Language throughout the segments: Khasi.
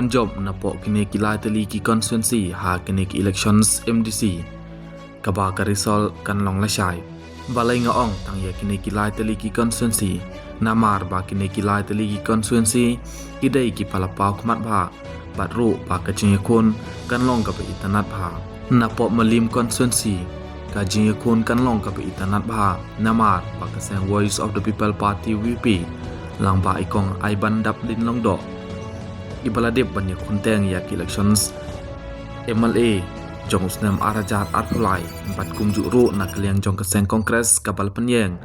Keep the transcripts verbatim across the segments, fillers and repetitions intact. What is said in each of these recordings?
jop napoh kine ki lai tylli ki constituency ha kine ki elections M D C, kaba ka result kan long lashai. Balei nga ong tang ïa kine ki lai tylli ki constituency? Namar ba kine ki lai tylli ki constituency ki dei kiba la paw khmat bha, bad ruh ba ka jingïakhun kan long kaba itynnad bha. Napoh Mylliem constituency, ka jingïakhun kan long kaba itynnad bha, namar ba ka seng Voice of the People Party, V P, lyngba i Kong Aibandap Lyngdoh, iba la dep ban ïakhun teng ïa ki elections M L A jong u snem ar hajar arphew lai, bad kumjuh ruh na ka liang jong ka seng Congress kaba la pynïeng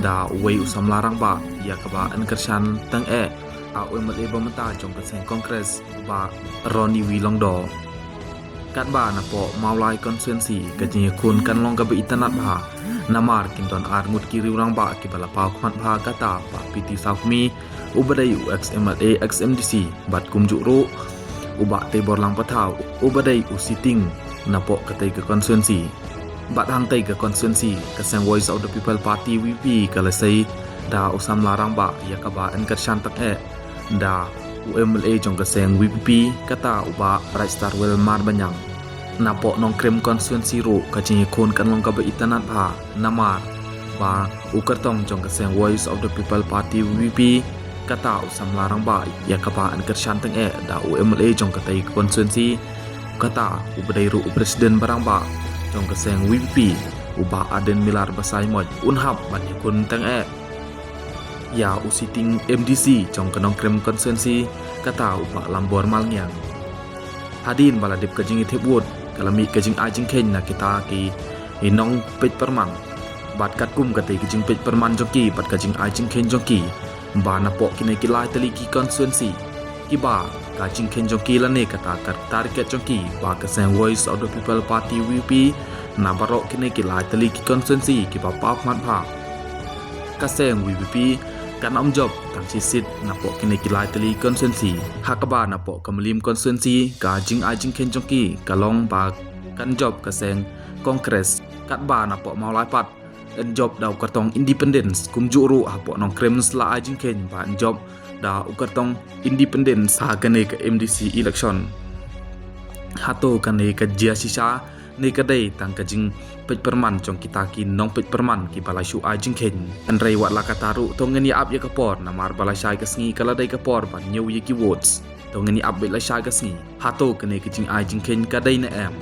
da uwei u samla rangbah ïa kaba yn kyrshan tang eh ha u M L A ba mynta jong ka seng Congress, Bah Ronnie V Lyngdoh. Katba napoh Mawlai constituency, ka jingïakhun kan long kaba itynnad bha, namar kin don ar ngut ki riew rangbah kiba la paw khmat bha, kata Bah P T Sawkmie, uba dei u ex M L A, ex M D C, bad kumjuh ruh u Bah Teibor Langpathaw, uba dei u sitting napoh katei ka constituency. Bad hangtei ka constituency, ka seng Voice of the People Party, V P, ka la sei da u samla rangbah ïa kaba yn kyrshan tang eh da u M L A jong ka seng V P P, kata u Bah Brightstarwell Marbaniang. Napoh Nongkrem constituency ruh ka jingïakhun kan long kaba itynnad bha, namar ba u kyrtong jong ka seng Voice of the People Party, V P P, kata u samla rangbah ïa kaba yn kyrshan tang eh da u M L A jong katei ka constituency, kata uba dei ruh u president ba rangbah jong ka seng V P P, u Bah Ardent Miller Basaiawmoit, un hap ban ïakhun tang eh ïa u sitting M D C jong ka Nongkrem constituency, kata u Bah Lambor Malngiang. Hadien ba la dep ka jingïathep vote, ka la mih ka jingai jingkheiñ na kita ki nongpeit pyrman. Bad katkum katei ka jingpeit pyrman jong ki bad ka jingai jingkheiñ jong ki, ba napoh kine ki lai tylli ki constituency, kiba ka jingkheiñ jong ki lane kata ka target jong ki ba ka seng Voice of the People Party, V P P, na baroh kine ki lai tylli ki constituency kiba paw khmat bha, ka seng V P P kan ym jop tang shi seat napoh kine ki lai tylli constituency. Ha kaba napoh ka Mylliem constituency, ka jingai jingkheiñ jong ki ka long ba kan jop ka seng Congress. Katba napoh Mawlai pat yn jop da u kyrtong independence, kumjuh ruh hapoh Nongkrem sa la ai jingkheiñ ba yn jop da u kyrtong independence ha kane ka M D C election. Hato kane ka jia shisha ne ka dei tang ka jingpeit pyrman jong kita ki nongpeit pyrman kiba la shu ai jingkheiñ? Hynrei wat la kata ruh, to ngin ïa ap ïa ka por, namar ba lashai ka sngi ka la dei ka por ban ñiew ïa ki votes. To ngin ïa ap beit lashai ka sngi, hato kane ka jingai jingkheiñ ka dei ne em?